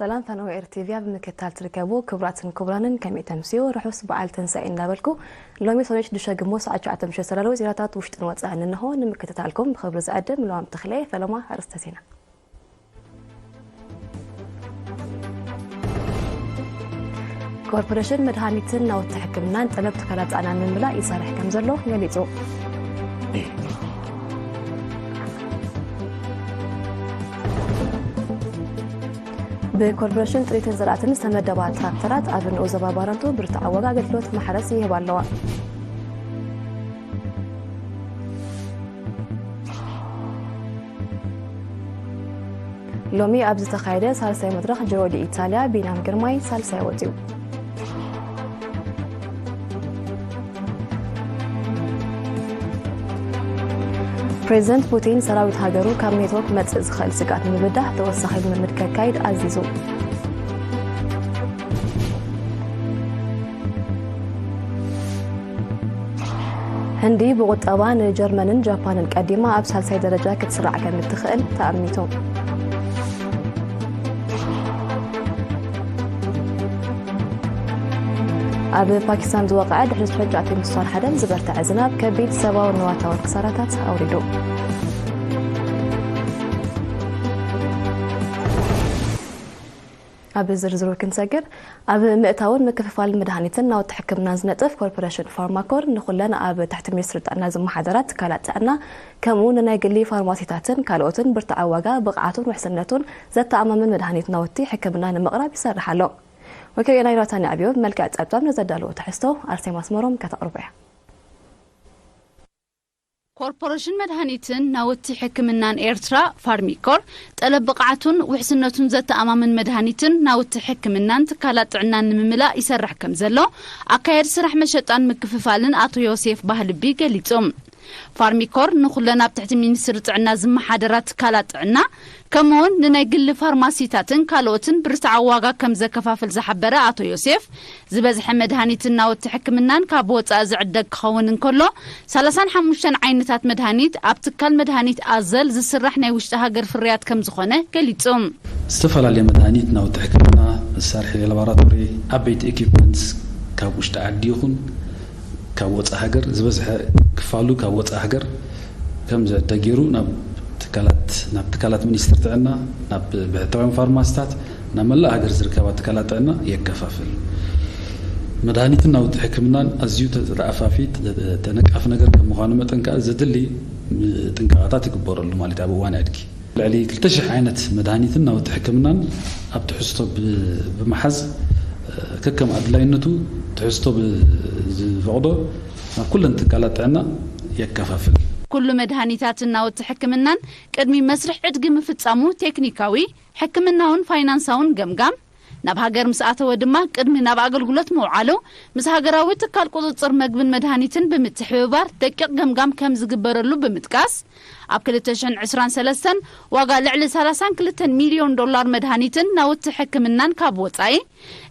ሰላም ፈነወ ኤር ቲቪ ኣብ ምክትታል ትርከቡ ክቡራትን ክቡራንን፣ ከመይ ተምስዩ? ርሑስ በዓል ትንሳኤ እንዳበልኩ፣ ሎሚ ሰኑይ ሽዱሽተ ግንቦት ሰዓት ትሽዓተ ምሸት ዝተዳለወ ዜናታት ውሽጥን ወጻእን እንሆ። ንምክትታልኩም ብኽብሪ ዝዕድም ለዋም ተኽለ። ፈለማ ኣርእስተ ዜና። ኮርፖሬሽን መድሃኒትን ናውቲ ሕክምናን ጠለብ ትካላት ጥዕና ንምምላእ ይሰርሕ ከም ዘሎ ገሊጹ። ብኮርፖሬሽን ጥሪትን ዘራእትን ዝተመደባ ትራክተራት ኣብ ንኡስ ዞባ ባረንቱ ብርትዓዊ ዋጋ ኣገልግሎት ማሕረስ ይህባ ኣለዋ። ሎሚ ኣብ ዝተኻየደ ሳልሳይ መድረኽ ጂሮ ዲ ኢታልያ ቢንያም ግርማይ ሳልሳይ ወጺኡ። ፕሬዚደንት ፑቲን ሰራዊት ሃገሩ ካብ ኔቶ ክመጽእ ዝኽእል ስግኣት ንምብዳህ ተወሳኺ ልምምድ ከካይድ ኣዚዙ። ህንዲ ብቁጠባ ንጀርመንን ጃፓንን ቀዲማ ኣብ ሳልሳይ ደረጃ ክትስራዕ ከም እትኽእል ተኣሚቱ። ኣብ ፓኪስታን ዝወቕዐ ድሕሪ ትሽዓተ ሚእቲ ሓደን ዝበርትዐ ዝናብ ከቢድ ሰብኣውን ንዋታውን ክሳራታት ኣውሪዱ። ኣብ ዝርዝሩ ክንሰግር፣ ኣብ ምእታውን ምክፍፋልን መድሃኒትን ናውቲ ሕክምናን ዝነጥፍ ኮርፖሬሽን ፋርማኮር ንኹለን ኣብ ትሕቲ ሚኒስትሪ ጥዕና ዝመሓደራ ትካላት ጥዕና፣ ከምኡ ንናይ ግሊ ፋርማሲታትን ካልኦትን ብርትዓዊ ዋጋ፣ ብቕዓቱን ውሕስነቱን ዘተኣማምን መድሃኒት ናውቲ ሕክምና ንምቕራብ ይሰርሕ ኣሎ። ወኪልና ዮናታን ኣዕብዮ ብመልክዕ ጸብጻብ ንዘዳለዎ ትሕዝቶ ኣርሴማ ኣስመሮም ከተቕርቦ እያ። ኮርፖሬሽን መድሃኒትን ናውቲ ሕክምናን ኤርትራ ፋርሚኮር፣ ጠለብ ብቕዓቱን ውሕስነቱን ዘተኣማምን መድሃኒትን ናውቲ ሕክምናን ትካላት ጥዕናን ንምምላእ ይሰርሕ ከም ዘሎ ኣካየዲ ስራሕ መሸጣን ምክፍፋልን ኣቶ ዮሴፍ ባህልቢ ገሊጹ። ፋርሚኮር ንኹለን ኣብ ትሕቲ ሚኒስትሪ ጥዕና ዝመሓደራ ትካላት ጥዕና፣ ከምኡውን ንናይ ግሊ ፋርማሲታትን ካልኦትን ብርትዓዊ ዋጋ ከም ዘከፋፍል ዝሓበረ ኣቶ ዮሴፍ፣ ዝበዝሐ መድሃኒትን ናውቲ ሕክምናን ካብ ወጻኢ ዝዕደግ ክኸውን እንከሎ፣ ሰላሳን ሓሙሽተን ዓይነታት መድሃኒት ኣብ ትካል መድሃኒት ኣዘል ዝስራሕ ናይ ውሽጢ ሃገር ፍርያት ከም ዝኾነ ገሊጹ። ዝተፈላለየ መድሃኒት፣ ናውቲ ሕክምና፣ መሳርሒ ላቦራቶሪ፣ ዓበይቲ ኢኩፕመንትስ ካብ ውሽጢ ዓዲ ይኹን ካብ ወጻኢ ሃገር፣ ዝበዝሐ ክፋሉ ካብ ወጻኢ ሃገር ከም ዝዕደግ ገይሩ ናብ ትካላት፣ ናብ ትካላት ሚኒስትሪ ጥዕና፣ ናብ ብሕታውያን ፋርማሲታት፣ ናብ መላእ ሃገር ዝርከባ ትካላት ጥዕና የከፋፍል። መድሃኒትን ናውቲ ሕክምናን ኣዝዩ ተኣፋፊ፣ ተነቃፊ ነገር ከም ምዃኑ መጠን ከኣ ዘድሊ ጥንቃቐታት ይግበረሉ ማለት እዩ። ኣብ እዋን ዕድጊ ልዕሊ ክልተ ሽሕ ዓይነት መድሃኒትን ናውቲ ሕክምናን ኣብ ትሕዝቶ ብ-፣ ብምሓዝ፣ ከከም ኣድላይነቱ ትሕዝቶ ብ-፣ ዝፈቕዶ ናብ ኩለን ትካላት ጥዕና የከፋፍል። ኩሉ መድሃኒታትን ናውቲ ሕክምናን ቅድሚ መስርሕ ዕድጊ ምፍጻሙ ቴክኒካዊ፣ ሕክምናውን ፋይናንሳውን ገምጋም፣ ናብ ሃገር ምስ ኣተወ ድማ ቅድሚ ናብ ኣገልግሎት ምውዓሉ ምስ ሃገራዊ ትካል ቁጽጽር መግብን መድሃኒትን ብምትሕብባር ደቂቕ ገምጋም ከም ዝግበረሉ ብምጥቃስ፣ ኣብ ክልተ ሽሕን ዕስራን ሰለስተን ዋጋ ልዕሊ ሰላሳን ክልተን ሚልዮን ዶላር መድሃኒትን ናውቲ ሕክምናን ካብ ወጻኢ፣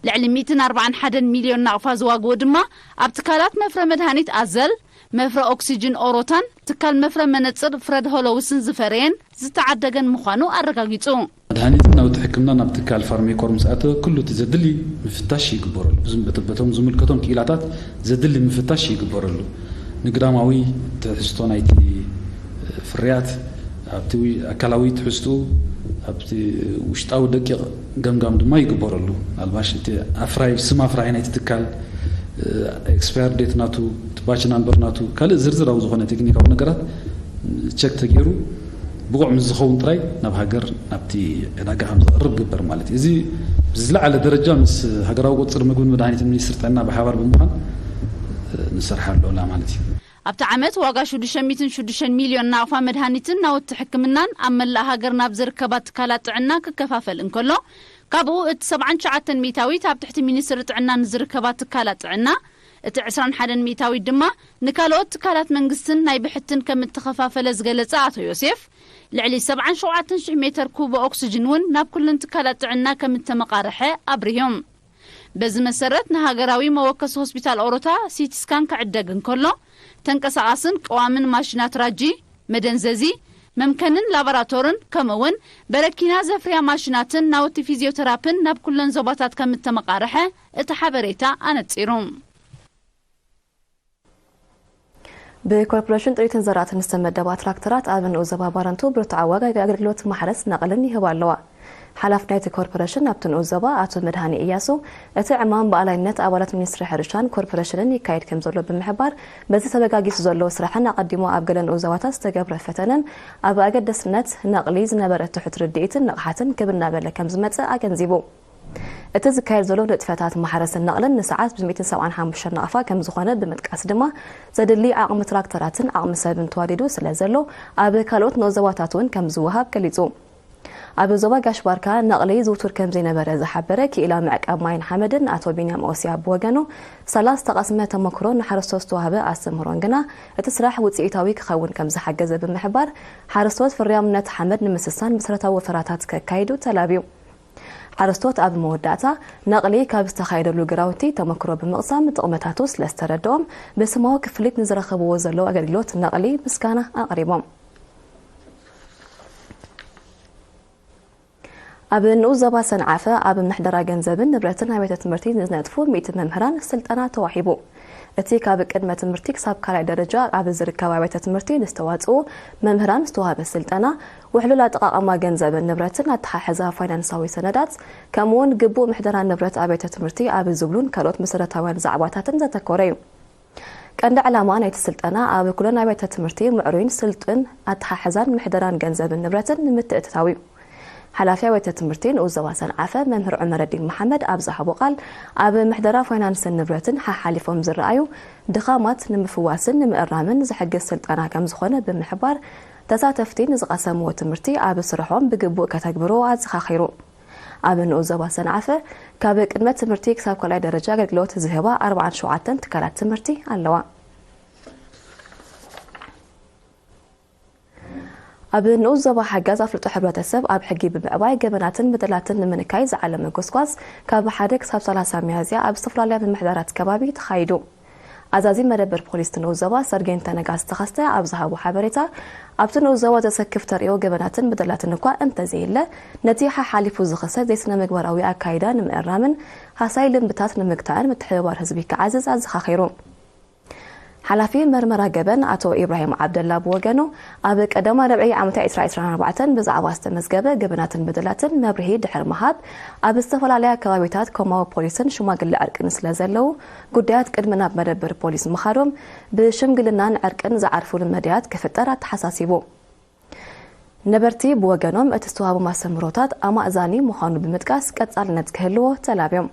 ልዕሊ ሚእትን ኣርባዓን ሓደን ሚልዮን ናቕፋ ዝዋግኡ ድማ ኣብ ትካላት መፍረ መድሃኒት ኣዘል፣ መፍረ ኦክሲጅን ኦሮታን ትካል መፍረ መነጽር ፍረድ ሆሎውስን ዝፈረየን ዝተዓደገን ምዃኑ ኣረጋጊጹ። መድሃኒትን ናውቲ ሕክምና ናብ ትካል ፋርሜኮር ምስ ኣተወ፣ ኩሉ እቲ ዘድሊ ምፍታሽ ይግበረሉ። ብዝም-፣ በተ-፣ በቶም ዝምልከቶም ክኢላታት ዘድሊ ምፍታሽ ይግበረሉ። ንግዳማዊ ትሕዝቶ ናይቲ ፍርያት፣ ኣብቲ ዊ-፣ ኣካላዊ ትሕዝትኡ፣ ኣብቲ ውሽጣዊ ደቂቕ ገምጋም ድማ ይግበረሉ። ኣልባሽ እቲ ኣፍራይ፣ ስም ኣፍራይ ናይቲ ትካል፣ ኤክስፓየር ዴት ናቱ፣ እቲ ባች ናምበር ናቱ፣ ካልእ ዝርዝራዊ ዝኾነ ቴክኒካዊ ነገራት ቸክ ተገይሩ ብቑዕ ምስ ዝኸውን ጥራይ ናብ ሃገር፣ ናብቲ ዕዳጋ ከም ዝቐርብ ግበር ማለት እዩ። እዚ ብዝለዓለ ደረጃ ምስ ሃገራዊ ቁጽሪ ምግብን መድሃኒትን ሚኒስትሪ ጥዕና ብሓባር ብምዃን ንሰርሓሉ ኣለና ማለት እዩ። ኣብቲ ዓመት ዋጋ ሽዱሽተ ሚእትን ሽዱሽተን ሚልዮን ናቕፋ መድሃኒትን ናውቲ ሕክምናን ኣብ መላእ ሃገር ናብ ዝርከባ ትካላት ጥዕና ክከፋፈል እንከሎ፣ ካብኡ እቲ ሰብዓን ትሽዓተን ሚእታዊት ኣብ ትሕቲ ሚኒስትሪ ጥዕና ንዝርከባ ትካላት ጥዕና፣ እቲ ዕስራን ሓደን ሚእታዊት ድማ ንካልኦት ትካላት መንግስትን ናይ ብሕትን ከም እተኸፋፈለ ዝገለጸ ኣቶ ዮሴፍ፣ ልዕሊ ሰብዓን ሸውዓተን ሽሕ ሜተር ኩብ ኦክስጅን እውን ናብ ኩለን ትካላት ጥዕና ከም እተመቓርሐ ኣብሪሆም። በዚ መሰረት ንሃገራዊ መወከሲ ሆስፒታል ኦሮታ ሲቲ ስካን ክዕደግ እንከሎ፣ ተንቀሳቓስን ቀዋምን ማሽናት ራጂ፣ መደንዘዚ፣ መምከንን ላቦራቶርን ከምኡ'ውን በረኪና ዘፍርያ ማሽናትን ናውቲ ፊዚዮተራፕን ናብ ኩለን ዞባታት ከም እተመቓርሐ እቲ ሓበሬታ ኣነጺሩ። ብኮርፖሬሽን ጥሪትን ዘራእትን ዝተመደባ ትራክተራት ኣብ ንኡስ ዞባ ባረንቱ ብርቱዕ ዋጋ ኣገልግሎት ማሕረስ ነቕልን ይህባ ኣለዋ። ሓላፊ ናይቲ ኮርፖሬሽን ኣብቲ ንኡስ ዞባ ኣቶ መድሃኒ እያሱ፣ እቲ ዕማም ብኣላይነት ኣባላት ሚኒስትሪ ሕርሻን ኮርፖሬሽንን ይካየድ ከም ዘሎ ብምሕባር፣ በዚ ተበጋጊሱ ዘሎ ስራሕን ኣቐዲሙ ኣብ ገለ ንኡስ ዞባታት ዝተገብረ ፈተነን ኣብ ኣገደስነት ነቕሊ ዝነበረ ትሑት ርድኢትን ንቕሓትን ክብ እናበለ ከም ዝመጽእ ኣገንዚቡ። እቲ ዝካየድ ዘሎ ንጥፈታት ማሕረስን ነቕልን ንሰዓት ብ ሚእትን ሰብዓን ሓሙሽተን ናቕፋ ከም ዝኾነ ብምጥቃስ ድማ፣ ዘድሊ ዓቕሚ ትራክተራትን ዓቕሚ ሰብን ተዋዲዱ ስለ ዘሎ፣ ኣብ ካልኦት ንኡስ ዞባታት እውን ከም ዝወሃብ ገሊጹ። ኣብ ዞባ ጋሽ ባርካ ነቕሊ ዝውቱር ከም ዘይነበረ ዝሓበረ ክኢላ ምዕቃብ ማይን ሓመድን ኣቶ ቢንያም ኦስያ ብወገኑ፣ ሳላ ዝተቐስመ ተመክሮ ንሓረስቶት ዝተዋህበ ኣስተምህሮን ግና እቲ ስራሕ ውፅኢታዊ ክኸውን ከም ዝሓገዘ ብምሕባር፣ ሓረስቶት ፍርያምነት ሓመድ ንምስሳን መሰረታዊ ወፈራታት ከካይዱ ተላብዩ። ሓረስቶት ኣብ መወዳእታ ነቕሊ ካብ ዝተኻየደሉ ግራውቲ ተመክሮ ብምቕሳም ጥቕመታቱ ስለ ዝተረድኦም፣ ብስማዊ ክፍሊት ንዝረኸብዎ ዘለዉ ኣገልግሎት ነቕሊ ምስጋና ኣቕሪቦም። ኣብ ንኡስ ዞባ ሰንዓፈ ኣብ ምሕደራ ገንዘብን ንብረትን ኣብያተ ትምህርቲ ንዝነጥፉ ሚእቲ መምህራን ስልጠና ተዋሂቡ። እቲ ካብ ቅድመ ትምህርቲ ክሳብ ካልኣይ ደረጃ ኣብ ዝርከብ ኣብያተ ትምህርቲ ንዝተዋፅኡ መምህራን ዝተዋህበ ስልጠና፣ ውሕሉል ኣጠቓቕማ ገንዘብን ንብረትን ኣተሓሕዛ ፋይናንሳዊ ሰነዳት፣ ከምኡውን ግቡእ ምሕደራ ንብረት ኣብያተ ትምህርቲ ኣብ ዝብሉን ካልኦት መሰረታውያን ዛዕባታትን ዘተኮረ እዩ። ቀንዲ ዕላማ ናይቲ ስልጠና ኣብ ኩለን ኣብያተ ትምህርቲ ምዕሩይን ስልጡን ኣተሓሕዛን ምሕደራን ገንዘብን ንብረትን ንምትእትታው እዩ። ሓላፊ ኣብያተ ትምህርቲ ንኡስ ዞባ ሰንዓፈ መምህር ዑመረዲን መሓመድ ኣብ ዝሃቦ ቃል፣ ኣብ ምሕደራ ፋይናንስን ንብረትን ሓሓሊፎም ዝረኣዩ ድኻማት ንምፍዋስን ንምእራምን ዝሕግዝ ስልጠና ከም ዝኾነ ብምሕባር፣ ተሳተፍቲ ንዝቐሰምዎ ትምህርቲ ኣብ ስርሖም ብግቡእ ከተግብርዎ ኣዘኻኺሩ። ኣብ ንኡስ ዞባ ሰንዓፈ ካብ ቅድመ ትምህርቲ ክሳብ ካልኣይ ደረጃ ኣገልግሎት ዝህባ ኣርባዓን ሸውዓተን ትካላት ትምህርቲ ኣለዋ። ኣብ ንኡስ ዞባ ሓጋዝ ኣፍልጦ ሕብረተሰብ ኣብ ሕጊ ብምዕባይ ገበናትን በደላትን ንምንካይ ዝዓለመ ጎስጓስ ካብ ሓደ ክሳብ ሰላሳ ሚያዝያ ኣብ ዝተፈላለያ ምምሕዳራት ከባቢ ተኻይዱ። ኣዛዚ መደበር ፖሊስ ንኡስ ዞባ ሰርጌን ተነጋ ዝተኸስተ ኣብ ዝሃቦ ሓበሬታ፣ ኣብቲ ንኡስ ዞባ ዘሰክፍ ተርእዮ ገበናትን በደላትን እኳ እንተዘየለ፣ ነቲ ሓሓሊፉ ዝኸሰት ዘይስነ ምግባራዊ ኣካይዳ ንምእራምን ሃሳይ ልምድታት ንምግታእን ምትሕብባር ህዝቢ ክዓዝዝ ኣዘኻኺሩ። ሓላፊ መርመራ ገበን ኣቶ ኢብራሂም ዓብደላ ብወገኑ፣ ኣብ ቀዳማይ ርብዒ ዓመት ዕስራ ዕስራን ኣርባዕተን ብዛዕባ ዝተመዝገበ ገበናትን በደላትን መብርሂ ድሕሪ ምሃብ፣ ኣብ ዝተፈላለያ ከባቢታት ኮማዊ ፖሊስን ሽማግለ ዕርቅን ስለ ዘለዉ፣ ጉዳያት ቅድሚ ናብ መደበር ፖሊስ ምኻዶም፣ ብሽምግልናን ዕርቅን ዝዓርፉሉ መዳያት ክፍጠር ኣተሓሳሲቡ። ነበርቲ ብወገኖም፣ እቲ ዝተዋህቦም ኣስተምህሮታት ኣማእዛኒ ምዃኑ ብምጥቃስ፣ ቀጻልነት ክህልዎ ተላብዮም።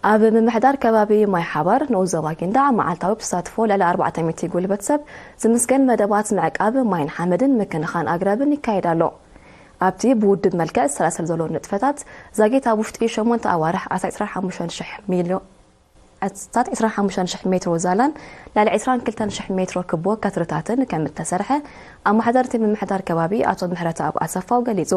ኣብ ምምሕዳር ከባቢ ማይ ሓባር ንኡስ ዞባ ጊንዳዕ፣ መዓልታዊ ብተሳትፎ ልዕሊ ኣርባዕተ ሚእቲ ጉልበት ሰብ ዝምስገን መደባት ምዕቃብ ማይን ሓመድን ምክንኻን ኣግራብን ይካየድ ኣሎ። ኣብቲ ብውድብ መልክዕ ዝሰላሰል ዘሎ ንጥፈታት፣ ዛጊት ኣብ ውሽጢ ሸሞንተ ኣዋርሕ ኣስታት ዕስራን ሓሙሽተን ሽሕ ሚልዮ-፣ ኣስታት ዕስራን ሓሙሽተን ሽሕ ሜትሮ ዛላን ልዕሊ ዕስራን ክልተን ሽሕ ሜትሮ ክቦ ከትርታትን ከም እተሰርሐ ኣመሓዳሪ እቲ ምምሕዳር ከባቢ ኣቶ ምሕረተኣብ ኣሰፋው ገሊጹ።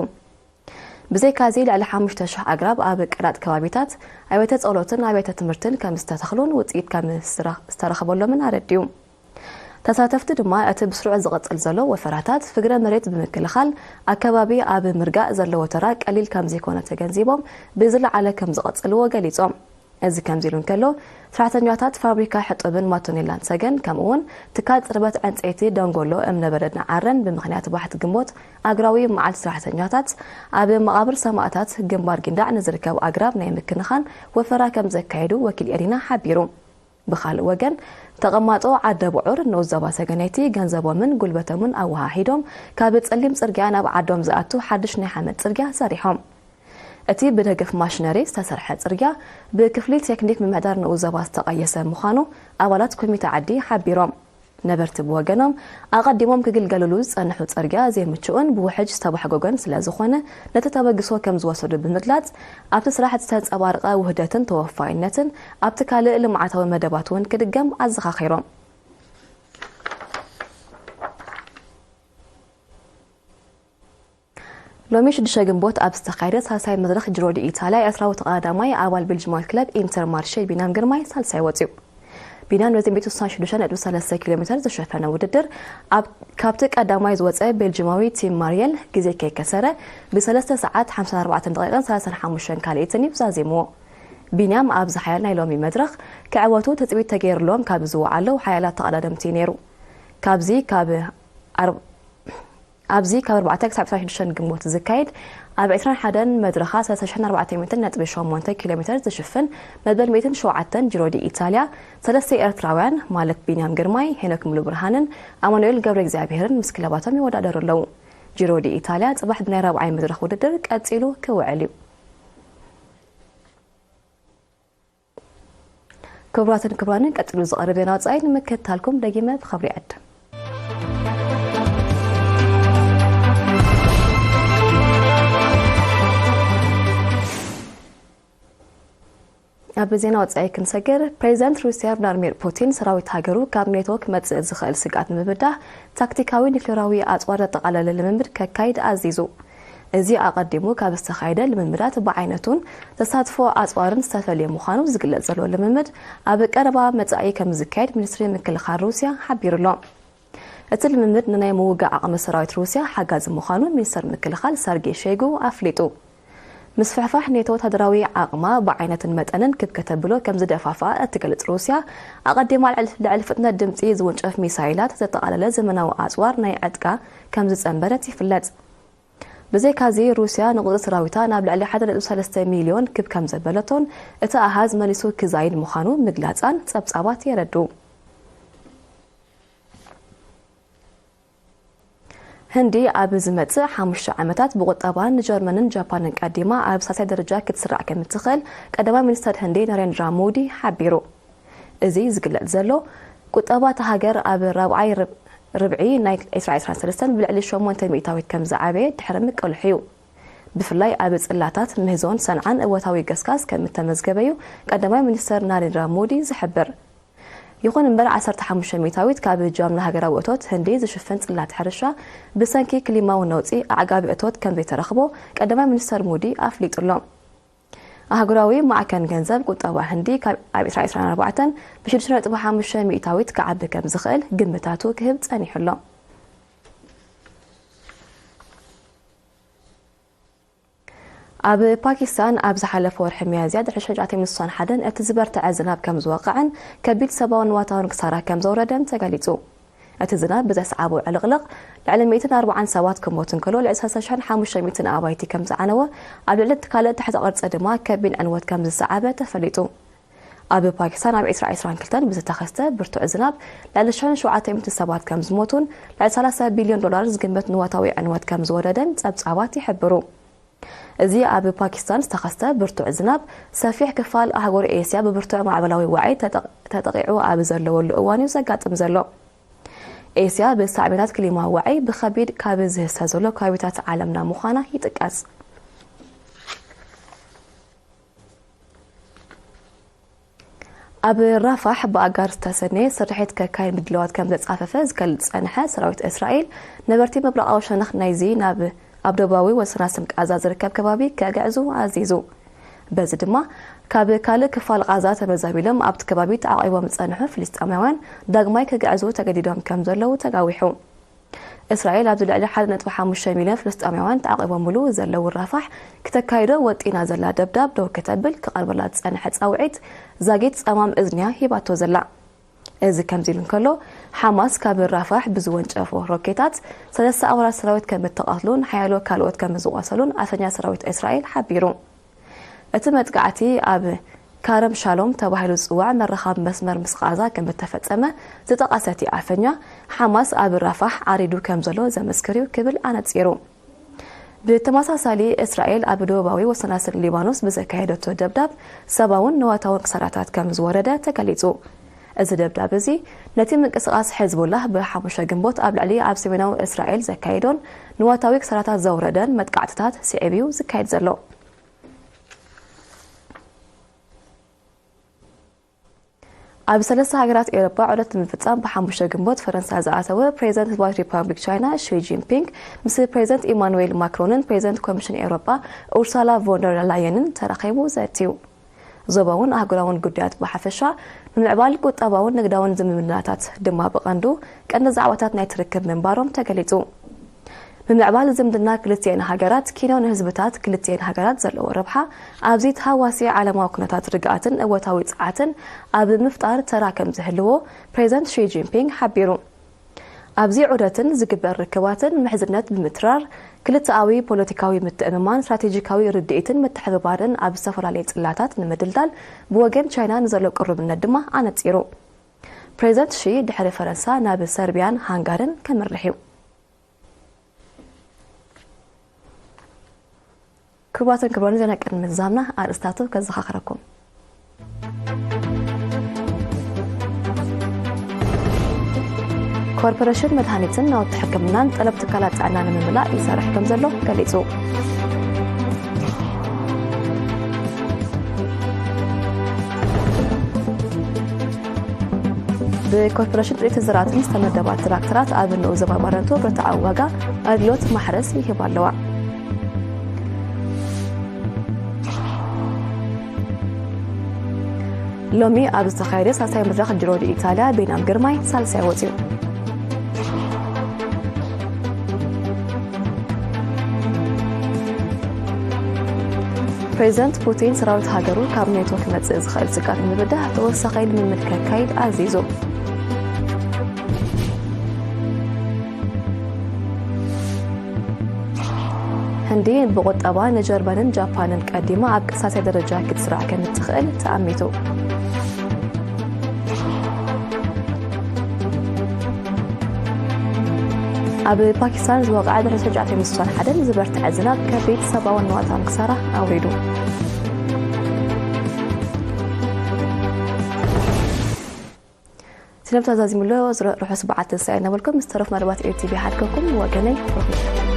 ብዘይካዚ፣ ልዕሊ ሓሙሽተ ሽሕ ኣግራብ ኣብ ቀላጥ ከባቢታት ኣብያተ ጸሎትን ኣብያተ ትምህርትን ከም ዝተተኽሉን ውጽኢት ከም ዝተረ-፣ ዝተረኽበሎምን ኣረዲኡ። ተሳተፍቲ ድማ፣ እቲ ብስሩዕ ዝቕጽል ዘሎ ወፈራታት ፍግረ መሬት ብምክልኻል ኣከባቢ ኣብ ምርጋእ ዘለዎ ተራ ቀሊል ከም ዘይኮነ ተገንዚቦም፣ ብዝለዓለ ከም ዝቐጽልዎ ገሊጾም። እዚ ከምዚ ኢሉ እንከሎ፣ ሰራሕተኛታት ፋብሪካ ሕጡብን ማቶኔላን ሰገን፣ ከምኡ'ውን ትካል ጽርበት ዕንጸይቲ ደንጎሎ እምነበረድን ዓረን ብምኽንያት ባሕቲ ግንቦት ኣህጉራዊ መዓልቲ ሰራሕተኛታት ኣብ መቓብር ሰማእታት ግንባር ጊንዳዕ ንዝርከብ ኣግራብ ናይ ምክንኻን ወፈራ ከም ዘካየዱ ወኪል ኤሪና ሓቢሩ። ብኻልእ ወገን፣ ተቐማጦ ዓደ ብዑር ንኡስ ዞባ ሰገነይቲ ገንዘቦምን ጉልበቶምን ኣወሃሂዶም ካብ ጸሊም ጽርግያ ናብ ዓዶም ዝኣቱ ሓድሽ ናይ ሓመድ ጽርግያ ሰሪሖም። እቲ ብደገፍ ማሽነሪ ዝተሰርሐ ጽርግያ ብክፍሊ ቴክኒክ ምምሕዳር ንኡስ ዞባ ዝተቐየሰ ምዃኑ ኣባላት ኮሚተ ዓዲ ሓቢሮም። ነበርቲ ብወገኖም፣ ኣቐዲሞም ክግልገልሉ ዝጸንሑ ጽርግያ ዘይምቹእን ብውሕጅ ዝተባሕጎገን ስለ ዝኾነ፣ ነቲ ተበግሶ ከም ዝወሰዱ ብምግላጽ፣ ኣብቲ ስራሕ ዝተንጸባረቐ ውህደትን ተወፋይነትን ኣብቲ ካልእ ልምዓታዊ መደባት እውን ክድገም ኣዘኻኺሮም። ሎሚ ሽዱሽተ ግንቦት ኣብ ዝተኻየደ ሳልሳይ መድረኽ ጂሮ ዲ ኢታልያ፣ ኤርትራዊ ተቐዳዳማይ ኣባል ቤልጂማዊት ክለብ ኢንተር ማርሼ ቢንያም ግርማይ ሳልሳይ ወጺኡ። ቢንያም ነቲ ሚእቲ ስሳን ሽዱሽተ ነጥቢ ሰለስተ ኪሎ ሜትር ዝሸፈነ ውድድር ኣብ ካብቲ ቀዳማይ ዝወጸ ቤልጂማዊ ቲም ማርየል ግዜ ከይከሰረ ብሰለስተ ሰዓት ሓምሳን ኣርባዕተን ደቂቕን ሰላሳን ሓሙሽተን ካልኢትን እዩ ዛዚምዎ። ቢንያም ኣብዚ ሓያል ናይ ሎሚ መድረኽ ክዕወቱ ትጽቢት ተገይርሎም ካብ ዝወዓለው ሓያላት ተቐዳደምቲ ነይሩ። ካብዚ ካብ ኣር- ኣብዚ ካብ ኣርባዕተ ክሳብ ዕስራን ሽዱሽተን ግንቦት ዝካየድ ኣብ ዕስራን ሓደን መድረኻ ሰለስተ ሽሕን ኣርባዕተ ሚእትን ነጥቢ ሸሞንተ ኪሎ ሜትር ዝሽፍን መበል ሚእትን ሸውዓተን ጂሮ ዲ ኢታልያ ሰለስተ ኤርትራውያን ማለት ቢንያም ግርማይ፣ ሄኖክ ሙሉብርሃንን ኣማኑኤል ገብረ እግዚኣብሄርን ምስ ክለባቶም ይወዳደሩ ኣለዉ። ጂሮ ዲ ኢታልያ ጽባሕ ብናይ ራብዓይ መድረኽ ውድድር ቀጺሉ ክውዕል እዩ። ክቡራትን ክቡራንን ቀጺሉ ዝቐርብ ዜና ወጻኢ ንምክትታልኩም ደጊመ ብኽብሪ ይዕድም። ኣብ ዜና ወጻኢ ክንሰግር፣ ፕሬዚደንት ሩስያ ቭላድሚር ፑቲን ሰራዊት ሃገሩ ካብ ኔቶ ክመጽእ ዝኽእል ስግኣት ንምብዳህ ታክቲካዊ ኒክሌራዊ ኣጽዋር ዘጠቓለለ ልምምድ ከካይድ ኣዚዙ። እዚ ኣቐዲሙ ካብ ዝተኻየደ ልምምዳት ብዓይነቱን ተሳትፎ ኣጽዋርን ዝተፈልየ ምዃኑ ዝግለጽ ዘሎ ልምምድ ኣብ ቀረባ መጻኢ ከም ዝካየድ ሚኒስትሪ ምክልኻል ሩስያ ሓቢሩ ኣሎ። እቲ ልምምድ ንናይ ምውጋእ ዓቕሚ ሰራዊት ሩስያ ሓጋዚ ምዃኑ ሚኒስተር ምክልኻል ሰርጌ ሸይጉ ኣፍሊጡ። ምስፍሕፋሕ ኔቶ ወታደራዊ ዓቕማ ብዓይነትን መጠንን ክብ ከተብሎ ከም ዝደፋፍኣ እትገልጽ ሩስያ፣ ኣቐዲማ ልዕል ፍጥነት ድምጺ ዝውንጨፍ ሚሳይላት ዘጠቓለለ ዘመናዊ ኣጽዋር ናይ ዕጥቃ ከም ዝጸንበረት ይፍለጥ። ብዘይካዚ፣ ሩስያ ንቑጽሪ ሰራዊታ ናብ ልዕሊ ሓደ ነጥቢ ሰለስተ ሚልዮን ክብ ከም ዘበለቶን እቲ ኣሃዝ መሊሱ ክዛይድ ምዃኑ ምግላጻን ጸብጻባት የረድኡ። ህንዲ ኣብ ዝመጽእ ሓሙሽተ ዓመታት ብቁጠባ ንጀርመንን ጃፓንን ቀዲማ ኣብ ሳልሳይ ደረጃ ክትስራዕ ከም እትኽእል ቀዳማይ ሚኒስተር ህንዲ ናሬንድራ ሞዲ ሓቢሩ። እዚ ዝግለጽ ዘሎ፣ ቁጠባ እታ ሃገር ኣብ ራብዓይ ርብ- ርብዒ ናይ ዕስራ ዕስራን ሰለስተን ብልዕሊ ሸሞንተ ሚእታዊት ከም ዝዓበየ ድሕሪ ምቅልሑ እዩ። ብፍላይ ኣብ ጽላታት ምህዞን ሰንዓን እወታዊ ገስጋስ ከም እተመዝገበ እዩ ቀዳማይ ሚኒስተር ናሬንድራ ሞዲ ዝሕብር። ይኹን እምበር፣ ዓሰርተ ሓሙሽተ ሚእታዊት ካብ ጃምላ ሃገራዊ እቶት ህንዲ ዝሽፍን ጽላት ሕርሻ ብሰንኪ ክሊማዊ ነውጺ ኣዕጋቢ እቶት ከም ዘይተረኽቦ ቀዳማይ ሚኒስተር ሞዲ ኣፍሊጡ ኣሎ። ኣህጉራዊ ማዕከን ገንዘብ ቁጠባ ህንዲ ካብ ኣብ ዕስራ ዕስራን ኣርባዕተን ብሽዱሽተ ነጥቢ ሓሙሽተ ሚእታዊት ክዓቢ ከም ዝኽእል ግምታቱ ክህብ ጸኒሑ ኣሎ። ኣብ ፓኪስታን ኣብ ዝሓለፈ ወርሒ ሚያዝያ ድሕሪ ሽዱሽተ ሚእቲ ስሳን ሓደን እቲ ዝበርትዐ ዝናብ ከም ዝወቕዐን ከቢድ ሰብኣውን ንዋታውን ክሳራ ከም ዘውረደን ተገሊጹ። እቲ ዝናብ ብዘስዓቦ ዕልቕልቕ ልዕሊ ሚእትን ኣርባዓን ሰባት ክሞቱ እንከሎ ልዕሊ ሰለስተ ሽሕን ሓሙሽተ ሚእትን ኣባይቲ ከም ዝዓነወ፣ ኣብ ልዕሊ እቲ ካልእ ትሕተ ቅርጺ ድማ ከቢድ ዕንወት ከም ዝሰዓበ ተፈሊጡ። ኣብ ፓኪስታን ኣብ ዕስራ ዕስራን ክልተን ብዝተኸስተ ብርቱዕ ዝናብ ልዕሊ ሽሕን ሸውዓተ ሚእትን ሰባት ከም ዝሞቱን ልዕሊ ሰላሳ ቢልዮን ዶላር ዝግመት ንዋታዊ ዕንወት ከም ዝወረደን ጸብጻባት ይሕብሩ። እዚ ኣብ ፓኪስታን ዝተኸስተ ብርቱዕ ዝናብ፣ ሰፊሕ ክፋል ኣህጉር ኤስያ ብብርቱዕ ማዕበላዊ ዋዒ ተጠቕ- ተጠቒዑ ኣብ ዘለወሉ እዋን እዩ ዘጋጥም ዘሎ። ኤስያ ብሳዕቤናት ክሊማዊ ዋዒ ብኸቢድ ካብ ዝህሰ ዘሎ ከባቢታት ዓለምና ምዃና ይጥቀስ። ኣብ ራፋሕ ብኣጋር ዝተሰነየ ስርሒት ከካይድ ምድላዋት ከም ዘጻፈፈ ዝገልጽ ዝጸንሐ ሰራዊት እስራኤል፣ ነበርቲ ምብራቓዊ ሸነኽ ናይዚ ናብ ኣብ ደቡባዊ ወሰናስን ቃዛ ዝርከብ ከባቢ ከግዕዙ ኣዚዙ። በዚ ድማ ካብ ካልእ ክፋል ቃዛ ተመዛቢሎም ኣብቲ ከባቢ ተዓቒቦም ዝጸንሑ ፍልስጤማውያን ዳግማይ ክግዕዙ ተገዲዶም ከም ዘለዉ ተጋዊሑ። እስራኤል ኣብዚ ልዕሊ ሓደ ነጥቢ ሓሙሽተ ሚልዮን ፍልስጤማውያን ተዓቒቦምሉ ዘለዉ ራፋሕ ክተካይዶ ወጢና ዘላ ደብዳብ ደው ከተብል ክቐርበላ ዝጸንሐ ጻውዒት ዛጊት ጸማም እዝንያ ሂባቶ ዘላ። እዚ ከምዚ ኢሉ እንከሎ፣ ሓማስ ካብ ራፋሕ ብዝወንጨፎ ሮኬታት ሰለስተ ኣባላት ሰራዊት ከም እተቐትሉን ሓያሎ ካልኦት ከም ዝቖሰሉን ኣፈኛ ሰራዊት እስራኤል ሓቢሩ። እቲ መጥቃዕቲ ኣብ ካረም ሻሎም ተባሂሉ ዝጽዋዕ መራኻቢ መስመር ምስ ቓዛ ከም እተፈጸመ ዝጠቐሰ እቲ ኣፈኛ፣ ሓማስ ኣብ ራፋሕ ዓሪዱ ከም ዘሎ ዘመስክር እዩ ክብል ኣነጺሩ። ብተመሳሳሊ፣ እስራኤል ኣብ ደቡባዊ ወሰናስን ሊባኖስ ብዘካየደቶ ደብዳብ ሰብኣውን ንዋታውን ክሳራታት ከም ዝወረደ ተገሊጹ። እዚ ደብዳብ እዚ ነቲ ምንቅስቓስ ሕዝቡላህ ብሓሙሽተ ግንቦት ኣብ ልዕሊ ኣብ ሰሜናዊ እስራኤል ዘካየዶን ንዋታዊ ክሳራታት ዘውረደን መጥቃዕትታት ስዒቡ እዩ ዝካየድ ዘሎ። ኣብ ሰለስተ ሃገራት ኤውሮጳ ዑደት ንምፍጻም ብሓሙሽተ ግንቦት ፈረንሳ ዝኣተወ ፕሬዚደንት ህዝባዊት ሪፓብሊክ ቻይና ሺ ጂንፒንግ ምስ ፕሬዚደንት ኢማኑኤል ማክሮንን ፕሬዚደንት ኮሚሽን ኤውሮጳ ኡርሳላ ቮንደር ላየንን ተራኺቡ ዘትዩ። ዞባውን ኣህጉራውን ጉዳያት ብሓፈሻ፣ ምምዕባል ቁጠባውን ንግዳውን ዝምድናታት ድማ ብቐንዱ ቀንዲ ዛዕባታት ናይቲ ርክብ ምንባሮም ተገሊጹ። ምምዕባል ዝምድና ክልቲኤን ሃገራት ኪኖ ንህዝብታት ክልቲኤን ሃገራት ዘለዎ ረብሓ ኣብዚ ተሃዋሲ ዓለማዊ ኩነታት ርግኣትን እወታዊ ጸዓትን ኣብ ምፍጣር ተራ ከም ዝህልዎ ፕሬዚደንት ሺ ጂንፒንግ ሓቢሩ። ኣብዚ ዑደትን ዝግበር ርክባትን ምሕዝነት ብምትራር፣ ክልተኣዊ ፖለቲካዊ ምትእምማን፣ ስትራቴጂካዊ ርድኢትን ምትሕብባርን ኣብ ዝተፈላለየ ጽላታት ንምድልዳል ብወገን ቻይና ንዘሎ ቅሩብነት ድማ ኣነጺሩ። ፕሬዚደንት ሺ ድሕሪ ፈረንሳ ናብ ሰርቢያን ሃንጋርን ከምርሕ እዩ። ክቡራትን ክቡራን፣ ዜና ቅድሚ ምዝዛምና ኣርእስታቱ ከዘኻኽረኩም። ኮርፖሬሽን መድሃኒትን ናውቲ ሕክምናን ጠለብ ትካላት ጥዕና ንምምላእ ይሰርሕ ከም ዘሎ ገሊጹ። ብኮርፖሬሽን ጥሪትን ዝራእትን ዝተመደባ ትራክተራት ኣብ ንኡስ ዞባ ባረንቱ ብርትዓዊ ዋጋ ኣገልግሎት ማሕረስ ይህባ ኣለዋ። ሎሚ ኣብ ዝተኻየደ ሳልሳይ መድረኽ ጂሮ ዲ ኢታልያ ቢናም ግርማይ ሳልሳይ ወጺኡ። ፕሬዚደንት ፑቲን ሰራዊት ሃገሩ ካብ ኔቶ ክመጽእ ዝኽእል ስግኣት ንምብዳህ ተወሳኺ ልምምድ ከካይድ ኣዚዙ። ህንዲ ብቁጠባ ንጀርመንን ጃፓንን ቀዲማ ኣብ ቀሳሲ ደረጃ ክትስራዕ ከም እትኽእል ተኣሚቱ። ኣብ ፓኪስታን ዝወቕዐ ድሕሪ ትሽዓተ ሚእቲ ሓደን ዝበርትዐ ዝናብ ከቢድ ሰብኣውን ንዋታውን ክሳራ ኣውሪዱ። ስነብ ተዛዚሙሎ ርሑስ በዓል ትንሳኤ እናበልኩም ምስ ተረፍ መደባት ኤር ቲ ቪ ሓድገኩም ወገነይ ርሑስ